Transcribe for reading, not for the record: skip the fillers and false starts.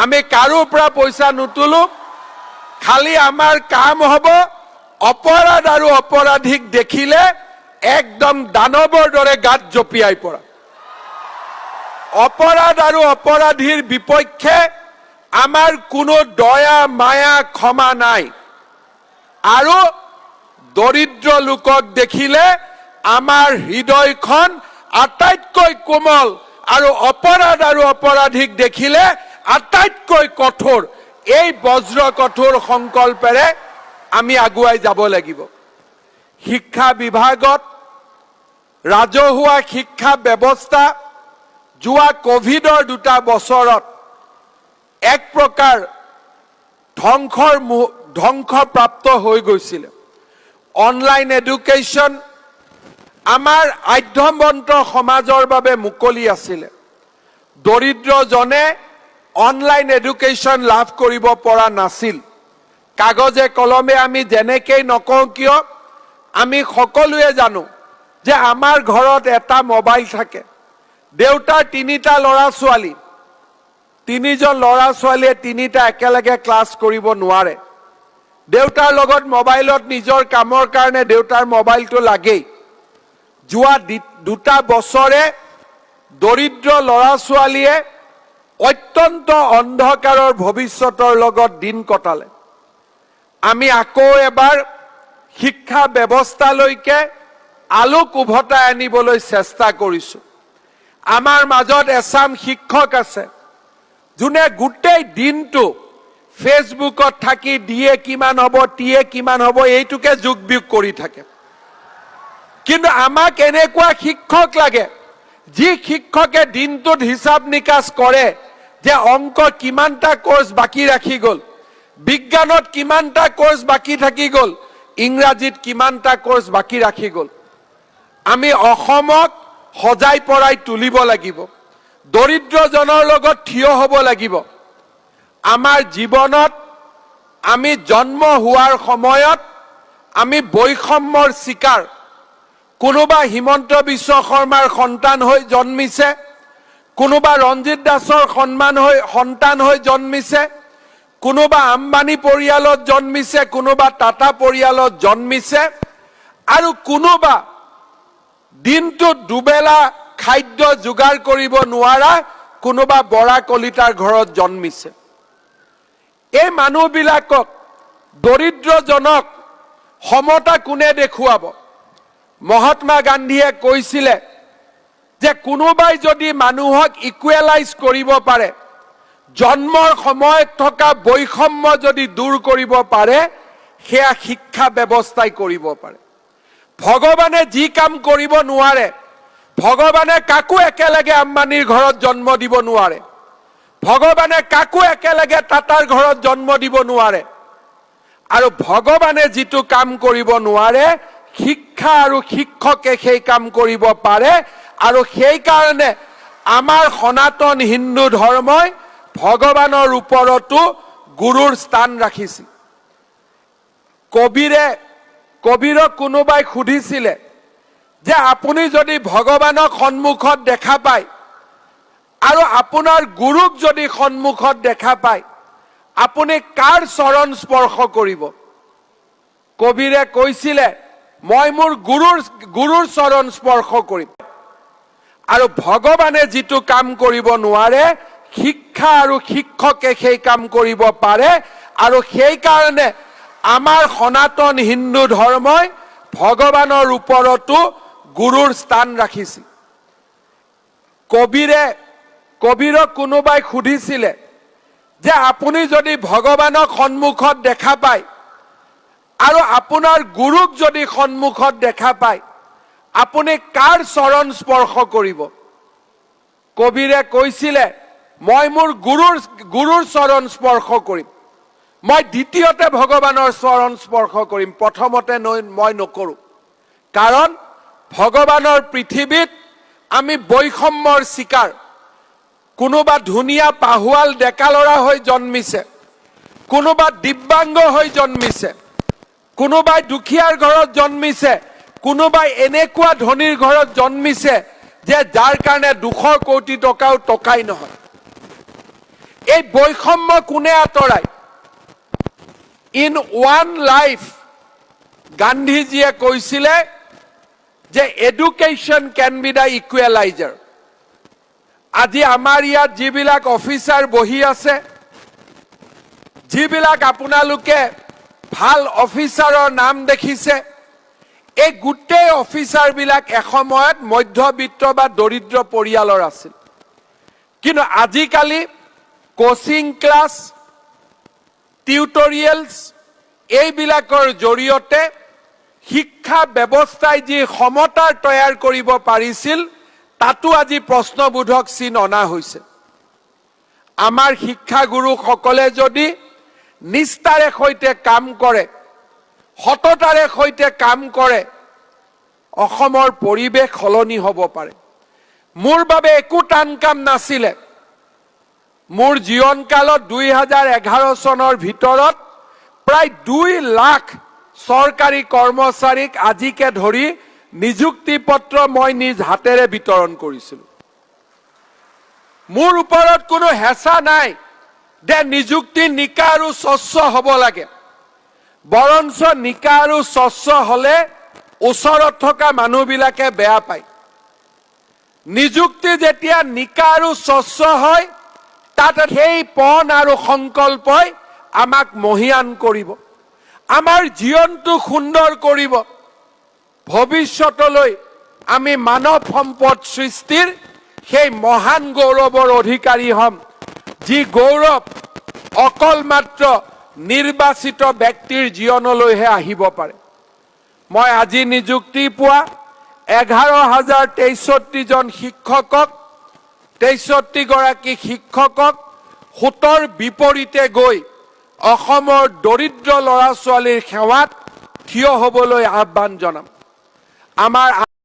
আমি কাৰো পৰা পইচা নুতুলো। খালি আমাৰ কাম হ'ব অপৰাধ আৰু অপৰাধীক দেখিলে একদম দানৱৰ দৰে গাত জঁপিয়াই পৰা। অপৰাধ আৰু অপৰাধীৰ বিপক্ষে আমাৰ কোনো দয়া, মায়া, ক্ষমা নাই। আৰু দৰিদ্ৰ লোকক দেখিলে আমাৰ হৃদয়খন আটাইতকৈ কোমল আৰু অপৰাধ আৰু অপৰাধীক দেখিলে আটাইতকৈ কঠোৰ। এই বজ্ৰ কঠোৰ সংকল্পেৰে আমি আগুৱাই যাব লাগিব। শিক্ষা বিভাগত ৰাজহুৱা শিক্ষা ব্যৱস্থা যোৱা কভিডৰ 2টা বছৰত এক প্ৰকাৰ ধ্বংসপ্ৰাপ্ত হৈ গৈছিলে। অনলাইন এডুকেশ্যন আমাৰ আঢ্যৱন্ত সমাজৰ বাবে মুকলি আছিলে। দৰিদ্ৰজনে অনলাইন এডুকেশ্যন লাভ কৰিব পৰা নাছিল। কাগজে কলমে আমি যেনেকেই নকওঁ কিয়, আমি সকলোৱে জানো যে আমাৰ ঘৰত এটা মোবাইল থাকে। দেউতাৰ তিনিটা ল'ৰা ছোৱালী, তিনিজন ল'ৰা ছোৱালীয়ে তিনিটা একেলগে ক্লাছ কৰিব নোৱাৰে। দেউতাৰ লগত মোবাইলত নিজৰ কামৰ কাৰণে দেউতাৰ মোবাইলটো লাগেই। যোৱা 2টা বছৰে দৰিদ্ৰ ল'ৰা ছোৱালীয়ে অত্যন্ত অন্ধকাৰৰ ভৱিষ্যতৰ লগত দিন কটালে। আমি আকৌ এবাৰ শিক্ষা ব্যৱস্থালৈকে আলোক উভতাই আনিবলৈ চেষ্টা কৰিছো। আমাৰ মাজত এচাম শিক্ষক আছে, যোনে গোটেই দিনটো ফেচবুকত থাকি ডিএ কিমান হ'ব, টিএ কিমান হ'ব, এইটোকে যোগ বিয়োগ কৰি থাকে। কিন্তু আমাক এনেকুৱা শিক্ষক লাগে, যি শিক্ষকে দিনটোত হিচাপ নিকাচ কৰে যে অংক কিমানটা কৰ্চ বাকী ৰাখি গ'ল, বিজ্ঞানত কিমানটা কৰ্চ বাকী থাকি গ'ল, ইংৰাজীত কিমানটা কৰ্চ বাকী ৰাখি গ'ল। আমি অসমক সজাই পৰাই তুলিব লাগিব, দৰিদ্ৰজনৰ লগত থিয় হ'ব লাগিব। আমাৰ জীৱনত আমি জন্ম হোৱাৰ সময়ত আমি বৈষম্যৰ চিকাৰ। কোনোবা হিমন্ত বিশ্ব শৰ্মাৰ সন্তান হৈ জন্মিছে, কোনোবা ৰঞ্জিত দাসৰ সন্তান হৈ জন্মিছে, কোনোবা আম্বানী পৰিয়ালত জন্মিছে, কোনোবা টাটা পৰিয়ালত জন্মিছে আৰু কোনোবা দিনটোত দুবেলা খাদ্য যোগাৰ কৰিব নোৱাৰা কোনোবা বৰা কলিতাৰ ঘৰত জন্মিছে। এই মানুহবিলাকক, দৰিদ্ৰজনক সমতা কোনে দেখুৱাব? মহাত্মা গান্ধীয়ে কৈছিলে যে কোনোবাই যদি মানুহক ইকুৱেলাইজ কৰিব পাৰে, জন্মৰ সময়ত থকা বৈষম্য যদি দূৰ কৰিব পাৰে, সেয়া শিক্ষা ব্যৱস্থাই কৰিব পাৰে। ভগৱানে যি কাম কৰিব নোৱাৰে, ভগৱানে কাকো একেলগে আম্বানীৰ ঘৰত জন্ম দিব নোৱাৰে, ভগৱানে কাকো একেলগে টাটাৰ ঘৰত জন্ম দিব নোৱাৰে আৰু ভগৱানে যিটো কাম কৰিব নোৱাৰে, শিক্ষা আৰু শিক্ষকে সেই কাম কৰিব পাৰে। আৰু সেইকাৰণে আমাৰ সনাতন হিন্দু ধৰ্মই ভগৱানৰ ওপৰতো গুৰুৰ স্থান ৰাখিছিল। কবীৰক কোনোবাই সুধিছিলে যে আপুনি যদি ভগৱানক সন্মুখত দেখা পায় আৰু আপোনাৰ গুৰুক যদি সন্মুখত দেখা পায়, আপুনি কাৰ চৰণ স্পৰ্শ কৰিব? কবীৰে কৈছিলে, মই মোৰ গুৰুৰ চৰণ স্পৰ্শ কৰিম। আৰু ভগৱানে যিটো কাম কৰিব নোৱাৰে, শিক্ষা আৰু শিক্ষকে সেই কাম কৰিব পাৰে। আৰু সেইকাৰণে আমাৰ সনাতন হিন্দু ধৰ্মই ভগৱানৰ ওপৰতো গুৰুৰ স্থান ৰাখিছিল। কবীৰক কোনোবাই সুধিছিলে যে আপুনি যদি ভগৱানক সন্মুখত দেখা পায় আৰু আপোনাৰ গুৰুক যদি সন্মুখত দেখা পায়, আপুনি কাৰ চৰণ স্পৰ্শ কৰিব? কবীৰে কৈছিলে, মই মোৰ গুৰুৰ চৰণ স্পৰ্শ কৰিম। মই দ্বিতীয়তে ভগৱানৰ চৰণ স্পৰ্শ কৰিম, প্ৰথমতে মই নকৰোঁ। কাৰণ ভগৱানৰ পৃথিৱীত আমি বৈষম্যৰ চিকাৰ। কোনোবা ধুনীয়া পাহুৱাল ডেকা ল'ৰা হৈ জন্মিছে, কোনোবা দিব্যাংগ হৈ জন্মিছে, কোনোবাই দুখীয়াৰ ঘৰত জন্মিছে, কোনোবাই এনেকুৱা ধনীৰ ঘৰত জন্মিছে যে যাৰ কাৰণে 200 কোটি টকাও টকাই নহয়। এই বৈষম্য কোনে আঁতৰায়? ইন ওৱান লাইফ গান্ধীজীয়ে কৈছিলে যে education can be the equalizer। আজি আমাৰ ইয়াত যিবিলাক অফিচাৰ বহি আছে, যিবিলাক আপোনালোকে ভাল অফিচাৰৰ নাম দেখিছে, এই গোটেই অফিচাৰবিলাক এসময়ত মধ্যবিত্ত বা দৰিদ্ৰ পৰিয়ালৰ আছিল। কিন্তু আজিকালি কোচিং ক্লাছ, টিউটৰিয়েলছ এইবিলাকৰ জৰিয়তে শিক্ষা ব্যৱস্থাই যি সমতাৰ তৈয়াৰ কৰিব পাৰিছিল, তাতো আজি প্ৰশ্নবোধক চিন অনা হৈছে। আমাৰ শিক্ষাগুৰুসকলে যদি নিষ্ঠাৰে সৈতে কাম কৰে, সততাৰে সৈতে কাম কৰে, অসমৰ পৰিৱেশ সলনি হ'ব পাৰে। মোৰ বাবে একো টান কাম নাছিলে। মোৰ জীৱনকালত 2011 চনৰ ভিতৰত প্ৰায় 2 লাখ চৰকাৰী কৰ্মচাৰীক আজিকে ধৰি নিযুক্তি পত্ৰ মই নিজ হাতেৰে বিতৰণ কৰিছিলোঁ। মোৰ ওপৰত কোনো হেঁচা নাই যে নিযুক্তি নিকা আৰু স্বচ্ছ হ'ব লাগে। বৰঞ্চ নিকা আৰু স্বচ্ছ হলে ওচৰত থকা মানুহবিলাকে বেয়া পায়। নিযুক্তি যেতিয়া নিকা আৰু স্বচ্ছ হয়, তাত সেই পণ আৰু সংকল্পই আমাক মহীয়ান কৰিব, আমাৰ জীৱনটো সুন্দৰ কৰিব। ভৱিষ্যতলৈ আমি মানৱ সম্পদ সৃষ্টিৰ সেই মহান গৌৰৱৰ অধিকাৰী হ'ম, যি গৌৰৱ অকল মাত্ৰ নিৰ্বাচিত ব্যক্তিৰ জীৱনলৈহে আহিব পাৰে। মই আজি নিযুক্তি পোৱা 11,063জন শিক্ষকক, 63গৰাকী শিক্ষকক সোঁতৰ বিপৰীতে গৈ অসমৰ দৰিদ্ৰ ল'ৰা ছোৱালীৰ সেৱাত থিয় হ'বলৈ আহ্বান জনাম। আমাৰ